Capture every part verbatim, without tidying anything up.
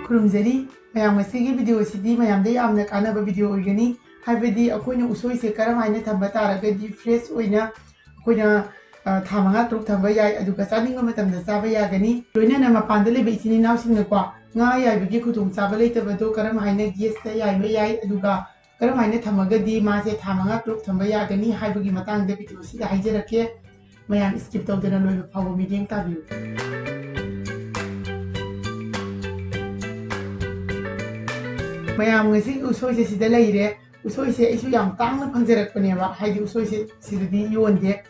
ꯈꯨꯔꯨꯝꯖꯔꯤ꯫ ꯃꯌꯥꯝ, ꯉꯁꯤꯒꯤ video ꯑꯁꯤꯗꯤ ꯃꯌꯥꯝꯗ ꯌꯥꯝꯅ ꯀꯥꯟꯅꯕ video ꯑꯣꯏꯒꯅꯤ꯫ ꯍꯥꯏꯕꯗꯤ ꯑꯩꯈꯣꯏꯅ ꯎꯁꯣꯏꯁꯦ ꯀꯔꯝ ꯍꯥꯏꯅ ꯊꯝꯕ ꯇꯥꯔꯒꯗꯤ fresh ꯑꯣꯏꯅ ꯑꯩꯈꯣꯏꯅ, ꯑ, ꯊꯥ ꯃꯉꯥ ꯇꯔꯨꯛ ꯊꯝꯕ ꯌꯥꯏ, ꯑꯗꯨꯒ ꯆꯥꯅꯤꯡꯕ ꯃꯇꯝꯗ ꯆꯥꯕ ꯌꯥꯒꯅꯤ꯫ ꯂꯣꯏꯅꯅ ꯃꯄꯥꯟꯗ ꯂꯩꯕ ꯏꯆꯤꯟ ꯏꯅꯥꯎꯁꯤꯡꯅꯀꯣ, ꯉꯥ ꯌꯥꯏꯕꯒꯤ ꯈꯨꯗꯣꯡꯆꯥꯕ ꯂꯩꯇꯕꯗꯣ ꯀꯔꯝ ꯍꯥꯏꯅ gas ꯇ ꯌꯥꯏꯕ ꯌꯥꯏ, ꯑꯗꯨꯒ ꯀꯔꯝ ꯍꯥꯏꯅ ꯊꯝꯃꯒꯗꯤ ꯃꯥꯁꯦ ꯊꯥ ꯃꯉꯥ ꯇꯔꯨꯛ ꯊꯝꯕ ꯌꯥꯒꯅꯤ ꯍꯥꯏꯕꯒꯤ ꯃꯇꯥꯡꯗ video ꯁꯤꯗ ꯍꯥꯏꯖꯔꯛꯀꯦ꯫ ꯃꯌꯥꯝ skip ꯇꯧꯗꯅ ꯂꯣꯏꯕ ꯐꯥꯎꯕ ꯃꯤꯠꯌꯦꯡ ꯇꯥꯕꯤꯌꯨ꯫ ꯃꯌꯥꯝ, ꯉꯁꯤ ꯎꯁꯣꯏꯁꯦ ꯁꯤꯗ ꯂꯩꯔꯦ꯫ ꯎꯁꯣꯏꯁꯦ ꯑꯩꯁꯨ ꯌꯥꯝ ꯇꯥꯡꯅ ꯐꯪꯖꯔꯛꯄꯅꯦꯕ, ꯍꯥꯏꯗꯤ ꯎꯁꯣꯏꯁꯦ ꯁꯤꯗꯗꯤ ꯌꯣꯟꯗꯦ꯫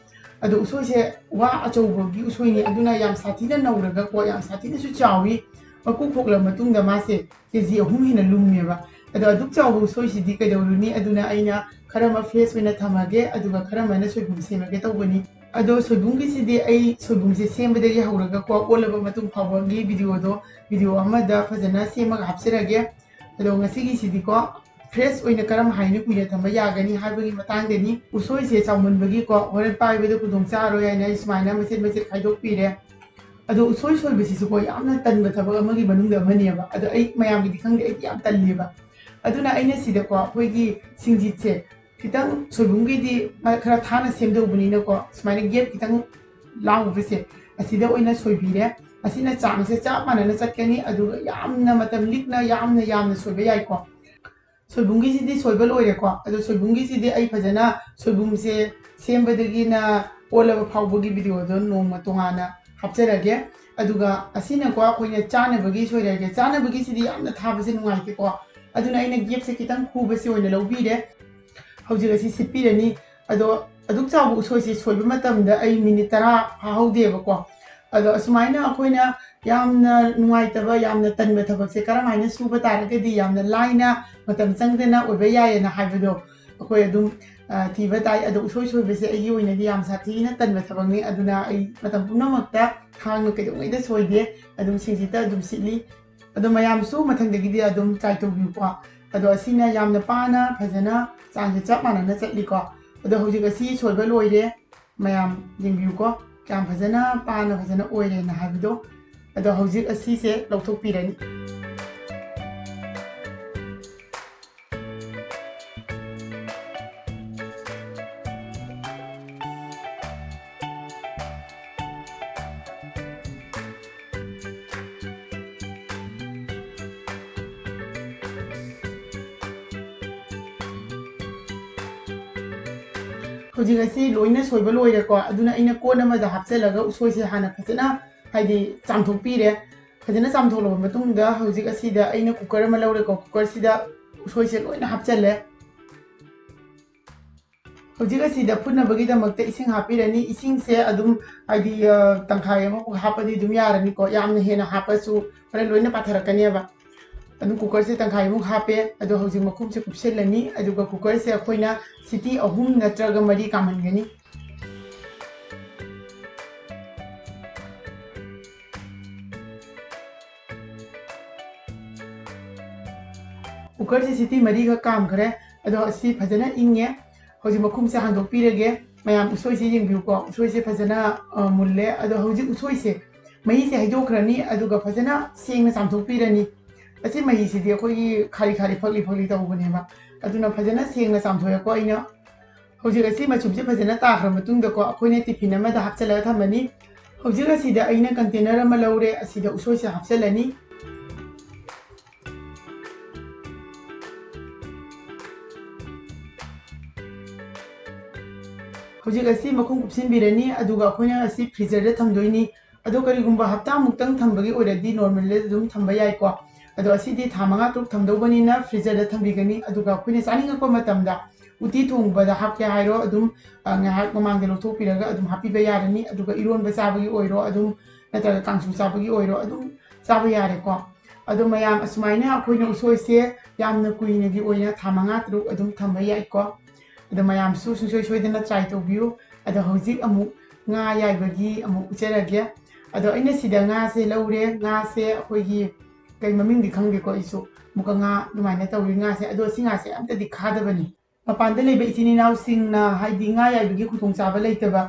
ꯑꯗꯣ ꯎꯁꯣꯏꯁꯦ ꯋꯥ ꯑꯆꯧꯕꯒꯤ ꯎꯁꯣꯏꯅꯤ, ꯑꯗꯨꯅ ꯌꯥꯝ ꯁꯥꯊꯤꯅ ꯅꯧꯔꯒꯀꯣ, ꯌꯥꯝ ꯁꯥꯊꯤꯅꯁꯨ ꯆꯥꯎꯋꯤ꯫ ꯃꯀꯨ ꯈꯣꯛꯂꯕ ꯃꯇꯨꯡꯗ ꯃꯥꯁꯦ ꯀꯦ ꯖꯤ ꯑꯍꯨꯝ ꯍꯦꯟꯅ ꯂꯨꯝꯃꯦꯕ꯫ ꯑꯗꯣ ꯑꯗꯨꯛ ꯆꯥꯎꯕ ꯎꯁꯣꯏꯁꯤꯗꯤ ꯀꯩꯗꯧꯔꯨꯅꯤ? ꯑꯗꯨꯅ ꯑꯩꯅ ꯈꯔ ꯑꯃ fresh ꯑꯣꯏꯅ ꯊꯝꯃꯒꯦ, ꯑꯗꯨꯒ ꯈꯔ ꯑꯃꯅ ꯁꯣꯏꯕꯨꯝ ꯁꯦꯝꯃꯒꯦ ꯇꯧꯕꯅꯤ꯫ ꯑꯗꯣ ꯁꯣꯏꯕꯨꯝꯒꯤꯁꯤꯗꯤ ꯑꯩ ꯁꯣꯏꯕꯨꯝꯁꯦ ꯁꯦꯝꯕꯗꯒꯤ ꯍꯧꯔꯒꯀꯣ, ꯑꯣꯜꯂꯕ ꯃꯇꯨꯡ ꯐꯥꯎꯕꯒꯤ video ꯗꯣ, video ꯑꯃꯗ ꯐꯖꯅ ꯁꯦꯝꯃꯒ ꯍꯥꯞꯆꯔꯒꯦ꯫ ꯑꯗꯣ ꯉꯁꯤꯒꯤꯁꯤꯗꯤꯀꯣ, fresh ꯑꯣꯏꯅ ꯀꯔꯝ ꯍꯥꯏꯅ ꯀꯨꯏꯅ ꯊꯝꯕ ꯌꯥꯒꯅꯤ ꯍꯥꯏꯕꯒꯤ ꯃꯇꯥꯡꯗꯅꯤ꯫ ꯎꯁꯣꯏꯁꯦ ꯆꯥꯎꯃꯟꯕꯒꯤ ꯀꯣ, ꯍꯣꯔꯦꯟ ꯄꯥꯏꯕꯗ ꯈꯨꯗꯣꯡ ꯆꯥꯔꯣꯏ ꯍꯥꯏꯅ ꯑꯩ ꯁꯨꯃꯥꯏꯅ ꯃꯆꯦꯠ ꯃꯆꯦꯠ ꯈꯥꯏꯗꯣꯛꯄꯤꯔꯦ꯫ ꯑꯗꯣ ꯎꯁꯣꯏ ꯁꯣꯏꯕꯁꯤꯁꯨꯀꯣ, ꯌꯥꯝꯅ ꯇꯟꯕ ꯊꯕꯛ ꯑꯃꯒꯤ ꯃꯅꯨꯡꯗ ꯑꯃꯅꯦꯕ꯫ ꯑꯗꯣ ꯑꯩ, ꯃꯌꯥꯝꯒꯤꯗꯤ ꯈꯪꯗꯦ, ꯑꯩꯗꯤ ꯌꯥꯝ ꯇꯜꯂꯦꯕ꯫ ꯑꯗꯨꯅ ꯑꯩꯅ ꯁꯤꯗꯀꯣ, ꯑꯩꯈꯣꯏꯒꯤ ꯁꯤꯡꯖꯤꯠꯁꯦ ꯈꯤꯇꯪ, ꯁꯣꯏꯕꯨꯝꯒꯤꯗꯤ ꯃ-, ꯈꯔ ꯊꯥꯅ ꯁꯦꯝꯗꯧꯕꯅꯤꯅꯀꯣ, ꯁꯨꯃꯥꯏꯅ gap ꯈꯤꯇꯪ ꯂꯥꯎꯕꯁꯦ, ꯑꯁꯤꯗ ꯑꯣꯏꯅ ꯁꯣꯏꯕꯤꯔꯦ꯫ ꯑꯁꯤꯅ ꯆꯥꯡꯁꯦ ꯆꯞ ꯃꯥꯟꯅꯅ ꯆꯠꯀꯅꯤ, ꯑꯗꯨꯒ ꯌꯥꯝꯅ ꯃꯇꯝ ꯂꯤꯛꯅ, ꯌꯥꯝꯅ ꯌꯥꯝꯅ ꯁꯣꯏꯕ ꯌꯥꯏꯀꯣ꯫ ꯁꯣꯏꯕꯨꯝꯒꯤꯁꯤꯗꯤ ꯁꯣꯏꯕ ꯂꯣꯏꯔꯦꯀꯣ꯫ ꯑꯗꯣ ꯁꯣꯏꯕꯨꯝꯒꯤꯁꯤꯗꯤ ꯑꯩ ꯐꯖꯅ ꯁꯣꯏꯕꯨꯝꯁꯦ ꯁꯦꯝꯕꯗꯒꯤꯅ ꯑꯣꯜꯂꯕ ꯐꯥꯎꯕꯒꯤ video ꯗꯣ ꯅꯣꯡꯃ ꯇꯣꯉꯥꯟꯅ ꯍꯥꯞꯆꯔꯒꯦ꯫ ꯑꯗꯨꯒ ꯑꯁꯤꯅꯀꯣ, ꯑꯩꯈꯣꯏꯅ ꯆꯥꯅꯕꯒꯤ ꯁꯣꯏꯔꯒꯦ꯫ ꯆꯥꯅꯕꯒꯤꯁꯤꯗꯤ ꯌꯥꯝꯅ ꯊꯥꯕꯁꯦ ꯅꯨꯡꯉꯥꯏꯇꯦꯀꯣ꯫ ꯑꯗꯨꯅ ꯑꯩꯅ gap ꯁꯦ ꯈꯤꯇꯪ ꯈꯨꯕꯁꯦ ꯑꯣꯏꯅ ꯂꯧꯕꯤꯔꯦ꯫ ꯍꯧꯖꯤꯛ ꯑꯁꯤ ꯁꯤꯠꯄꯤꯔꯅꯤ꯫ ꯑꯗꯣ ꯑꯗꯨꯛ ꯆꯥꯎꯕ ꯎꯁꯣꯏꯁꯦ ꯁꯣꯏꯕ ꯃꯇꯝꯗ ꯑꯩ minute ꯇꯔꯥ ꯐꯥꯍꯧꯗꯦꯕꯀꯣ꯫ ꯑꯗꯣ ꯑꯁꯨꯃꯥꯏꯅ ꯑꯩꯈꯣꯏꯅ ꯌꯥꯝꯅ ꯅꯨꯡꯉꯥꯏꯇꯕ, ꯌꯥꯝꯅ ꯇꯟꯕ ꯊꯕꯛꯁꯦ ꯀꯔꯝ ꯍꯥꯏꯅ ꯁꯨꯕ ꯇꯥꯔꯒꯗꯤ ꯌꯥꯝꯅ ꯂꯥꯏꯅ, ꯃꯇꯝ ꯆꯪꯗꯅ ꯑꯣꯏꯕ ꯌꯥꯏꯌꯦꯅ ꯍꯥꯏꯕꯗꯣ ꯑꯩꯈꯣꯏ ꯑꯗꯨꯝ, ꯑ, ꯊꯤꯕ ꯇꯥꯏ꯫ ꯑꯗꯣ ꯎꯁꯣꯏ ꯁꯣꯏꯕꯁꯦ ꯑꯩꯒꯤ ꯑꯣꯏꯅꯗꯤ ꯌꯥꯝ ꯁꯥꯊꯤꯅ ꯇꯟꯕ ꯊꯕꯛꯅꯤ꯫ ꯑꯗꯨꯅ ꯑꯩ ꯃꯇꯝ ꯄꯨꯝꯅꯃꯛꯇ ꯈꯥꯡꯅ ꯀꯩꯗꯧꯉꯩꯗ ꯁꯣꯏꯗꯦ, ꯑꯗꯨꯝ ꯁꯤꯡꯁꯤꯠꯇ ꯑꯗꯨꯝ ꯁꯤꯠꯂꯤ꯫ ꯑꯗꯣ ꯃꯌꯥꯝꯁꯨ ꯃꯊꯪꯗꯒꯤꯗꯤ ꯑꯗꯨꯝ try ꯇꯧꯕꯤꯌꯨꯀꯣ꯫ ꯑꯗꯣ ꯑꯁꯤꯅ ꯌꯥꯝꯅ ꯄꯥꯅ, ꯐꯖꯅ ꯆꯥꯡꯁꯦ ꯆꯞ ꯃꯥꯟꯅꯅ ꯆꯠꯂꯤꯀꯣ꯫ ꯑꯗꯣ ꯍꯧꯖꯤꯛ ꯑꯁꯤ ꯁꯣꯏꯕ ꯂꯣꯏꯔꯦ꯫ ꯃꯌꯥꯝ ꯌꯦꯡꯕꯤꯌꯨꯀꯣ, ꯀꯌꯥꯝ ꯐꯖꯅ ꯄꯥꯅ ꯐꯖꯅ ꯑꯣꯏꯔꯦꯅ ꯍꯥꯏꯕꯗꯣ꯫ ꯑꯗꯣ ꯍꯧꯖꯤꯛ ꯑꯁꯤꯁꯦ ꯂꯧꯊꯣꯛꯄꯤꯔꯅꯤ꯫ ꯍꯧꯖꯤꯛ ꯑꯁꯤ ꯂꯣꯏꯅ ꯁꯣꯏꯕ ꯂꯣꯏꯔꯦꯀꯣ꯫ ꯑꯗꯨꯅ ꯑꯩꯅ ꯀꯣꯟ ꯑꯃꯗ ꯍꯥꯞꯆꯤꯜꯂꯒ ꯎꯁꯣꯏꯁꯦ ꯍꯥꯟꯅ ꯐꯖꯅ, ꯍꯥꯏꯗꯤ, ꯆꯥꯝꯊꯣꯛꯄꯤꯔꯦ꯫ ꯐꯖꯅ ꯆꯥꯝꯊꯣꯛꯂꯕ ꯃꯇꯨꯡꯗ ꯍꯧꯖꯤꯛ ꯑꯁꯤꯗ ꯑꯩꯅ cooker ꯑꯃ ꯂꯧꯔꯦꯀꯣ꯫ Cookerꯁꯤꯗ ꯎꯁꯣꯏꯁꯦ ꯂꯣꯏꯅ ꯍꯥꯞꯆꯜꯂꯦ꯫ ꯍꯧꯖꯤꯛ ꯑꯁꯤꯗ ꯐꯨꯠꯅꯕꯒꯤꯗꯃꯛꯇ ꯏꯁꯤꯡ ꯍꯥꯞꯄꯤꯔꯅꯤ꯫ ꯏꯁꯤꯡꯁꯦ ꯑꯗꯨꯝ, ꯍꯥꯏꯗꯤ, ꯑ, ꯇꯪꯈꯥꯏ ꯑꯃꯃꯨꯛ ꯍꯥꯞꯄꯗꯤ ꯑꯗꯨꯝ ꯌꯥꯔꯅꯤꯀꯣ꯫ ꯌꯥꯝꯅ ꯍꯦꯟꯅ ꯍꯥꯞꯄꯁꯨ ꯍꯣꯔꯦꯟ ꯂꯣꯏꯅ ꯄꯥꯊꯔꯛꯀꯅꯦꯕ꯫ ꯑꯗꯨꯝ cookerꯁꯦ ꯇꯪꯈꯥꯏꯃꯨꯛ ꯍꯥꯞꯄꯦ꯫ ꯑꯗꯣ ꯍꯧꯖꯤꯛ ꯃꯈꯨꯝꯁꯦ ꯀꯨꯞꯁꯤꯜꯂꯅꯤ꯫ ꯑꯗꯨꯒ cookerꯁꯦ ꯑꯩꯈꯣꯏꯅ ꯁꯤꯇꯤ ꯑꯍꯨꯝ ꯅꯠꯇ꯭ꯔꯒ ꯃꯔꯤ ꯀꯥꯝꯍꯟꯒꯅꯤ꯫ Cookerꯁꯦ ꯁꯤꯇꯤ ꯃꯔꯤꯒ ꯀꯥꯝꯈ꯭ꯔꯦ꯫ ꯑꯗꯣ ꯑꯁꯤ ꯐꯖꯅ ꯏꯪꯉꯦ꯫ ꯍꯧꯖꯤꯛ ꯃꯈꯨꯝꯁꯦ ꯍꯥꯡꯗꯣꯛꯄꯤꯔꯒꯦ꯫ ꯃꯌꯥꯝ ꯎꯁꯣꯏꯁꯦ ꯌꯦꯡꯕꯤꯌꯨꯀꯣ꯫ ꯎꯁꯣꯏꯁꯦ ꯐꯖꯅ, ꯑ, ꯃꯨꯜꯂꯦ꯫ ꯑꯗꯣ ꯍꯧꯖꯤꯛ ꯎꯁꯣꯏꯁꯦ ꯃꯍꯤꯁꯦ ꯍꯩꯗꯣꯛꯈ꯭ꯔꯅꯤ꯫ ꯑꯗꯨꯒ ꯐꯖꯅ ꯁꯦꯡꯅ ꯆꯥꯝꯊꯣꯛꯄꯤꯔꯅꯤ꯫ ꯑꯁꯤ ꯃꯍꯤꯁꯤꯗꯤ ꯑꯩꯈꯣꯏꯒꯤ ꯈꯥꯔꯤ ꯈꯥꯔꯤ ꯐꯛꯂꯤ ꯐꯛꯂꯤ ꯇꯧꯕꯅꯦꯕ꯫ ꯑꯗꯨꯅ ꯐꯖꯅ ꯁꯦꯡꯅ ꯆꯥꯝꯊꯣꯛꯑꯦꯀꯣ ꯑꯩꯅ꯫ ꯍꯧꯖꯤꯛ ꯑꯁꯤ ꯃꯆꯨꯝꯁꯦ ꯐꯖꯅ ꯇꯥꯈ꯭ꯔ ꯃꯇꯨꯡꯗꯀꯣ, ꯑꯩꯈꯣꯏꯅ tiffin ꯑꯃꯗ ꯍꯥꯞꯆꯤꯜꯂꯒ ꯊꯝꯃꯅꯤ꯫ ꯍꯧꯖꯤꯛ ꯑꯁꯤꯗ ꯑꯩꯅ container ꯑꯃ ꯂꯧꯔꯦ, ꯑꯁꯤꯗ ꯎꯁꯣꯏꯁꯦ ꯍꯥꯞꯆꯤꯜꯂꯅꯤ꯫ ꯍꯧꯖꯤꯛ ꯑꯁꯤ ꯃꯈꯨꯝ ꯀꯨꯞꯁꯤꯟꯕꯤꯔꯅꯤ, ꯑꯗꯨꯒ ꯑꯩꯈꯣꯏꯅ ꯑꯁꯤ freezerꯗ ꯊꯝꯗꯣꯏꯅꯤ꯫ ꯑꯗꯣ ꯀꯔꯤꯒꯨꯝꯕ ꯍꯞꯇꯥꯃꯨꯛꯇꯪ ꯊꯝꯕꯒꯤ ꯑꯣꯏꯔꯗꯤ normalꯗ ꯑꯗꯨꯝ ꯊꯝꯕ ꯌꯥꯏꯀꯣ꯫ ꯑꯗꯣ ꯑꯁꯤꯗꯤ ꯊꯥ ꯃꯉꯥ ꯇꯔꯨꯛ ꯊꯝꯗꯧꯕꯅꯤꯅ freezerꯗ ꯊꯝꯕꯤꯒꯅꯤ꯫ ꯑꯗꯨꯒ ꯑꯩꯈꯣꯏꯅ ꯆꯥꯅꯤꯡꯉꯛꯄ ꯃꯇꯝꯗ ꯎꯇꯤ ꯊꯣꯡꯕꯗ ꯍꯥꯞꯀꯦ ꯍꯥꯏꯔꯣ, ꯑꯗꯨꯝ, ꯑ, ꯉꯥꯏꯍꯥꯛ ꯃꯃꯥꯡꯗ ꯂꯧꯊꯣꯛꯄꯤꯔꯒ ꯑꯗꯨꯝ ꯍꯥꯞꯄꯤꯕ ꯌꯥꯔꯅꯤ꯫ ꯑꯗꯨꯒ ꯏꯔꯣꯟꯕ ꯆꯥꯕꯒꯤ ꯑꯣꯏꯔꯣ ꯑꯗꯨꯝ, ꯅꯠꯇ꯭ꯔꯒ ꯀꯥꯡꯁꯨ ꯆꯥꯕꯒꯤ ꯑꯣꯏꯔꯣ ꯑꯗꯨꯝ ꯆꯥꯕ ꯌꯥꯔꯦꯀꯣ꯫ ꯑꯗꯣ ꯃꯌꯥꯝ, ꯑꯁꯨꯃꯥꯏꯅ ꯑꯩꯈꯣꯏꯅ ꯎꯁꯣꯏꯁꯦ ꯌꯥꯝꯅ ꯀꯨꯏꯅꯒꯤ ꯑꯣꯏꯅ ꯊꯥ ꯃꯉꯥ ꯇꯔꯨꯛ ꯑꯗꯨꯝ ꯊꯝꯕ ꯌꯥꯏꯀꯣ꯫ ꯑꯗꯣ ꯃꯌꯥꯝꯁꯨ ꯁꯨꯡꯁꯣꯏ ꯁꯣꯏꯗꯅ try ꯇꯧꯕꯤꯌꯨ꯫ ꯑꯗꯣ ꯍꯧꯖꯤꯛ ꯑꯃꯨꯛ ꯉꯥ ꯌꯥꯏꯕꯒꯤ ꯑꯃꯨꯛ ꯎꯠꯆꯔꯒꯦ꯫ ꯑꯗꯣ ꯑꯩꯅ ꯁꯤꯗ ꯉꯥꯁꯦ ꯂꯧꯔꯦ꯫ ꯉꯥꯁꯦ ꯑꯩꯈꯣꯏꯒꯤ ꯀꯩ ꯃꯃꯤꯡꯗꯤ ꯈꯪꯗꯦꯀꯣ ꯑꯩꯁꯨ꯫ ꯃꯨꯀ ꯉꯥ ꯑꯗꯨꯃꯥꯏꯅ ꯇꯧꯔꯤ ꯉꯥꯁꯦ꯫ ꯑꯗꯣ ꯁꯤ ꯉꯥꯁꯦ ꯑꯝꯇꯗꯤ ꯈꯥꯗꯕꯅꯤ꯫ ꯃꯄꯥꯟꯗ ꯂꯩꯕ ꯏꯆꯤꯟ ꯏꯅꯥꯎꯁꯤꯡꯅ, ꯍꯥꯏꯗꯤ, ꯉꯥ ꯌꯥꯏꯕꯒꯤ ꯈꯨꯗꯣꯡꯆꯥꯕ ꯂꯩꯇꯕ,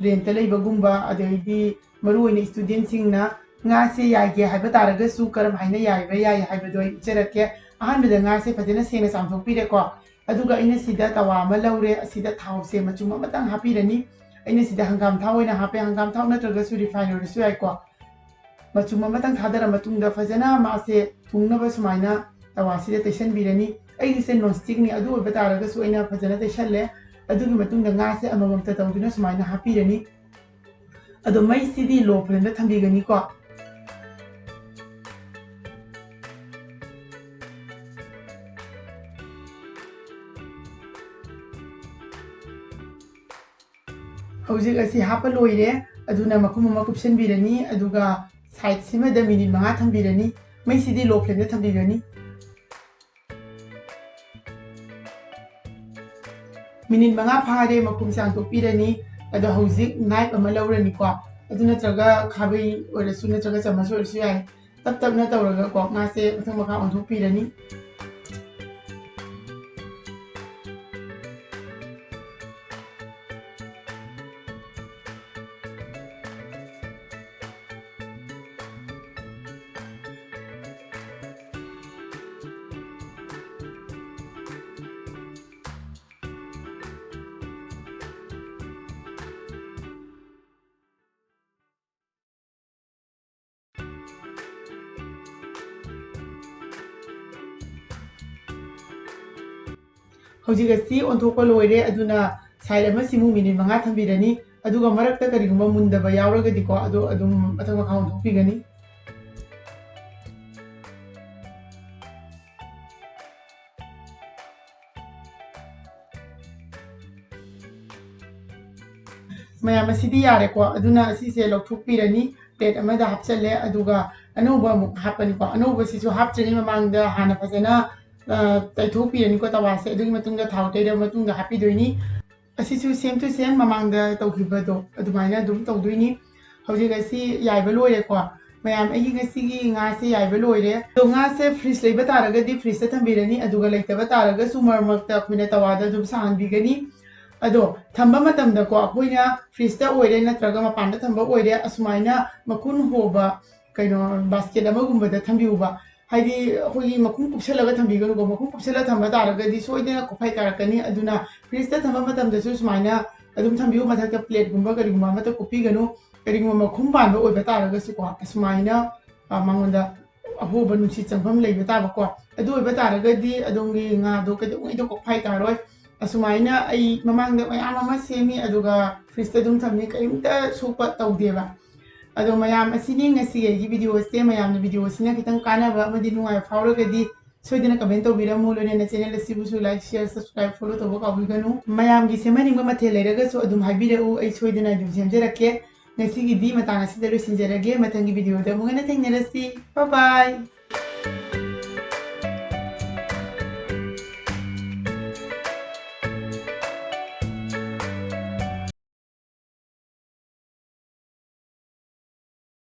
rentꯇ ꯂꯩꯕꯒꯨꯝꯕ, ꯑꯗꯩꯗꯤ ꯃꯔꯨꯑꯣꯏꯅ studentꯁꯤꯡꯅ ꯉꯥꯁꯦ ꯌꯥꯏꯒꯦ ꯍꯥꯏꯕ ꯇꯥꯔꯒꯁꯨ ꯀꯔꯝ ꯍꯥꯏꯅ ꯌꯥꯏꯕ ꯌꯥꯏ ꯍꯥꯏꯕꯗꯣ ꯑꯩ ꯎꯠꯆꯔꯛꯀꯦ꯫ ꯑꯍꯥꯟꯕꯗ ꯉꯥꯁꯦ ꯐꯖꯅ ꯁꯦꯡꯅ ꯆꯥꯝꯊꯣꯛꯄꯤꯔꯦꯀꯣ꯫ ꯑꯗꯨꯒ ꯑꯩꯅ ꯁꯤꯗ ꯇꯋꯥ ꯑꯃ ꯂꯧꯔꯦ꯫ ꯑꯁꯤꯗ ꯊꯥꯎꯁꯦ ꯃꯆꯨꯝ ꯑꯃꯇꯪ ꯍꯥꯞꯄꯤꯔꯅꯤ꯫ ꯑꯩꯅ ꯁꯤꯗ ꯍꯪꯒꯥꯝ ꯊꯥꯎ ꯑꯣꯏꯅ ꯍꯥꯞꯄꯦ꯫ ꯍꯪꯒꯥꯝ ꯊꯥꯎ ꯅꯠꯇ꯭ꯔꯒꯁꯨ refine ꯑꯣꯏꯔꯁꯨ ꯌꯥꯏꯀꯣ꯫ ꯃꯆꯨꯝ ꯑꯃꯇꯪ ꯊꯥꯗꯔ ꯃꯇꯨꯡꯗ ꯐꯖꯅ ꯃꯥꯁꯦ ꯊꯨꯡꯅꯕ ꯁꯨꯃꯥꯏꯅ ꯇꯋꯥꯁꯤꯗ ꯇꯩꯁꯟꯕꯤꯔꯅꯤ꯫ ꯑꯩꯒꯤꯁꯦ non stickꯅꯤ, ꯑꯗꯨ ꯑꯣꯏꯕ ꯇꯥꯔꯒꯁꯨ ꯑꯩꯅ ꯐꯖꯅ ꯇꯩꯁꯜꯂꯦ꯫ ꯑꯗꯨꯒꯤ ꯃꯇꯨꯡꯗ ꯉꯥꯁꯦ ꯑꯃꯃꯝꯇ ꯇꯧꯗꯨꯅ ꯁꯨꯃꯥꯏꯅ ꯍꯥꯞꯄꯤꯔꯅꯤ꯫ ꯑꯗꯣ ꯃꯩꯁꯤꯗꯤ low flameꯗ ꯊꯝꯕꯤꯒꯅꯤꯀꯣ꯫ ꯍꯧꯖꯤꯛ ꯑꯁꯤ ꯍꯥꯞꯄ ꯂꯣꯏꯔꯦ꯫ ꯑꯗꯨꯅ ꯃꯈꯨꯝ ꯑꯃ ꯀꯨꯞꯁꯟꯕꯤꯔꯅꯤ, ꯑꯗꯨꯒ side ꯁꯤꯃꯗ minute ꯃꯉꯥ ꯊꯝꯕꯤꯔꯅꯤ꯫ ꯃꯩꯁꯤꯗꯤ low flameꯗ ꯊꯝꯕꯤꯒꯅꯤ꯫ Minute ꯃꯉꯥ ꯐꯥꯔꯦ, ꯃꯈꯨꯝꯁꯦ ꯍꯥꯡꯗꯣꯛꯄꯤꯔꯅꯤ꯫ ꯑꯗꯣ ꯍꯧꯖꯤꯛ knife ꯑꯃ ꯂꯧꯔꯅꯤꯀꯣ, ꯑꯗꯨ ꯅꯠꯇ꯭ꯔꯒ ꯈꯥꯕꯩ ꯑꯣꯏꯔꯁꯨ ꯅꯠꯇ꯭ꯔꯒ ꯆꯥꯃꯁ ꯑꯣꯏꯔꯁꯨ ꯌꯥꯏ꯫ ꯇꯞ ꯇꯞꯅ ꯇꯧꯔꯒꯀꯣ, ꯉꯥꯁꯦ ꯃꯊꯛ ꯃꯈꯥ ꯑꯣꯟꯊꯣꯛꯄꯤꯔꯅꯤ꯫ ꯍꯧꯖꯤꯛ ꯑꯁꯤ ꯑꯣꯟꯊꯣꯛꯄ ꯂꯣꯏꯔꯦ, ꯑꯗꯨꯅ side ꯑꯃꯁꯤꯃꯨꯛ minute ꯃꯉꯥ ꯊꯝꯕꯤꯔꯅꯤ꯫ ꯑꯗꯨꯒ ꯃꯔꯛꯇ ꯀꯔꯤꯒꯨꯝꯕ ꯃꯨꯟꯗꯕ ꯌꯥꯎꯔꯒꯗꯤꯀꯣ, ꯑꯗꯣ ꯑꯗꯨꯝ ꯃꯊꯛ ꯃꯈꯥ ꯑꯣꯟꯊꯣꯛꯄꯤꯒꯅꯤ꯫ ꯃꯌꯥꯝ ꯑꯁꯤꯗꯤ ꯌꯥꯔꯦꯀꯣ, ꯑꯗꯨꯅ ꯑꯁꯤꯁꯦ ꯂꯧꯊꯣꯛꯄꯤꯔꯅꯤ꯫ Plate ꯑꯃꯗ ꯍꯥꯞꯆꯜꯂꯦ, ꯑꯗꯨꯒ ꯑꯅꯧꯕ ꯑꯃꯨꯛ ꯍꯥꯞꯄꯅꯤꯀꯣ꯫ ꯑꯅꯧꯕꯁꯤꯁꯨ ꯍꯥꯞꯇ꯭ꯔꯤꯉꯩ ꯃꯃꯥꯡꯗ ꯍꯥꯟꯅ ꯐꯖꯅ, ꯑ, ꯇꯩꯊꯣꯛꯄꯤꯔꯅꯤꯀꯣ ꯇꯋꯥꯁꯦ꯫ ꯑꯗꯨꯒꯤ ꯃꯇꯨꯡꯗ ꯊꯥꯎ ꯇꯩꯔꯕ ꯃꯇꯨꯡꯗ ꯍꯥꯞꯄꯤꯗꯣꯏꯅꯤ꯫ ꯑꯁꯤꯁꯨ same to same ꯃꯃꯥꯡꯗ ꯇꯧꯈꯤꯕꯗꯣ ꯑꯗꯨꯃꯥꯏꯅ ꯑꯗꯨꯝ ꯇꯧꯗꯣꯏꯅꯤ꯫ ꯍꯧꯖꯤꯛ ꯑꯁꯤ ꯌꯥꯏꯕ ꯂꯣꯏꯔꯦꯀꯣ꯫ ꯃꯌꯥꯝ, ꯑꯩꯒꯤ ꯉꯁꯤꯒꯤ ꯉꯥꯁꯦ ꯌꯥꯏꯕ ꯂꯣꯏꯔꯦ꯫ ꯑꯗꯣ ꯉꯥꯁꯦ fridge ꯂꯩꯕ ꯇꯥꯔꯒꯗꯤ fridgeꯇ ꯊꯝꯕꯤꯔꯅꯤ, ꯑꯗꯨꯒ ꯂꯩꯇꯕ ꯇꯥꯔꯒꯁꯨ ꯃꯔꯛ ꯃꯔꯛꯇ ꯑꯩꯈꯣꯏꯅ ꯇꯋꯥꯗ ꯑꯗꯨꯝ ꯁꯥꯍꯟꯕꯤꯒꯅꯤ꯫ ꯑꯗꯣ ꯊꯝꯕ ꯃꯇꯝꯗꯀꯣ, ꯑꯩꯈꯣꯏꯅ fridgeꯇ ꯑꯣꯏꯔꯦ ꯅꯠꯇ꯭ꯔꯒ ꯃꯄꯥꯟꯗ ꯊꯝꯕ ꯑꯣꯏꯔꯦ, ꯑꯁꯨꯃꯥꯏꯅ ꯃꯈꯨꯟ ꯍꯣꯕ ꯀꯩꯅꯣ basket ꯑꯃꯒꯨꯝꯕꯗ ꯊꯝꯕꯤꯌꯨꯕ꯫ ꯍꯥꯏꯗꯤ ꯑꯩꯈꯣꯏꯒꯤ ꯃꯈꯨꯝ ꯀꯨꯞꯁꯜꯂꯒ ꯊꯝꯕꯤꯒꯅꯨꯀꯣ, ꯃꯈꯨꯝ ꯀꯨꯞꯁꯜꯂꯒ ꯊꯝꯕ ꯇꯥꯔꯒꯗꯤ ꯁꯣꯏꯗꯅ ꯀꯣꯛꯐꯩ ꯀꯥꯔꯛꯀꯅꯤ꯫ ꯑꯗꯨꯅ fridgeꯇ ꯊꯝꯕ ꯃꯇꯝꯗꯁꯨ ꯁꯨꯃꯥꯏꯅ ꯑꯗꯨꯝ ꯊꯝꯕꯤꯌꯨ, ꯃꯊꯛꯇ plateꯀꯨꯝꯕ ꯀꯔꯤꯒꯨꯝꯕ ꯑꯃꯠꯇ ꯀꯨꯞꯄꯤꯒꯅꯨ꯫ ꯀꯔꯤꯒꯨꯝꯕ ꯃꯈꯨꯝ ꯄꯥꯟꯕ ꯑꯣꯏꯕ ꯇꯥꯔꯒꯁꯨꯀꯣ, ꯑꯁꯨꯃꯥꯏꯅ, ꯑ, ꯃꯉꯣꯟꯗ ꯑꯍꯣꯕ ꯅꯨꯡꯁꯤꯠ ꯆꯪꯐꯝ ꯂꯩꯕ ꯇꯥꯕꯀꯣ꯫ ꯑꯗꯨ ꯑꯣꯏꯕ ꯇꯥꯔꯒꯗꯤ ꯑꯗꯣꯝꯒꯤ ꯉꯥꯗꯣ ꯀꯩꯗꯧꯉꯩꯗ ꯀꯣꯛꯐꯥꯏ ꯇꯥꯔꯣꯏ꯫ ꯑꯁꯨꯃꯥꯏꯅ ꯑꯩ ꯃꯃꯥꯡꯗ ꯃꯌꯥꯝ ꯑꯃ ꯁꯦꯝꯃꯤ, ꯑꯗꯨꯒ ꯐ꯭ꯔꯤꯖꯇ ꯑꯗꯨꯝ ꯊꯝꯃꯤ, ꯀꯔꯤꯝꯇ ꯁꯣꯛꯄ ꯇꯧꯗꯦꯕ꯫ ꯑꯗꯣ ꯃꯌꯥꯝ, ꯑꯁꯤꯅꯤ ꯉꯁꯤꯒꯤ ꯑꯩꯒꯤ ꯚꯤꯗꯤꯑꯣꯁꯦ꯫ ꯃꯌꯥꯝꯅ ꯚꯤꯗꯤꯑꯣꯁꯤꯅ ꯈꯤꯇꯪ ꯀꯥꯟꯅꯕ ꯑꯃꯗꯤ ꯅꯨꯡꯉꯥꯏꯕ ꯐꯥꯎꯔꯒꯗꯤ ꯁꯣꯏꯗꯅ ꯀꯃꯦꯟ ꯇꯧꯕꯤꯔꯝꯃꯨ, ꯂꯣꯏꯅꯅ ꯆꯦꯅꯦꯜ ꯑꯁꯤꯕꯨꯁꯨ ꯂꯥꯏꯛ, ꯁꯤꯌꯔ, ꯁꯕꯁꯀ꯭ꯔꯥꯏꯕ, ꯐꯣꯂꯣ ꯇꯧꯕ ꯀꯥꯎꯕꯤꯒꯅꯨ꯫ ꯃꯌꯥꯝꯒꯤ ꯁꯦꯝꯍꯟꯅꯤꯡꯕ ꯃꯊꯦꯜ ꯂꯩꯔꯒꯁꯨ ꯑꯗꯨꯝ ꯍꯥꯏꯕꯤꯔꯛꯎ, ꯑꯩ ꯁꯣꯏꯗꯅ ꯑꯗꯨꯝ ꯁꯦꯝꯖꯔꯛꯀꯦ꯫ ꯉꯁꯤꯒꯤꯗꯤ ꯃꯇꯥꯡ ꯑꯁꯤꯗ ꯂꯣꯏꯁꯤꯟꯖꯔꯒꯦ, ꯃꯊꯪꯒꯤ ꯚꯤꯗꯤꯑꯣꯗ ꯑꯃꯨꯛ ꯍꯟꯅ ꯊꯦꯡꯅꯔꯁꯤ꯫ Bye bye꯫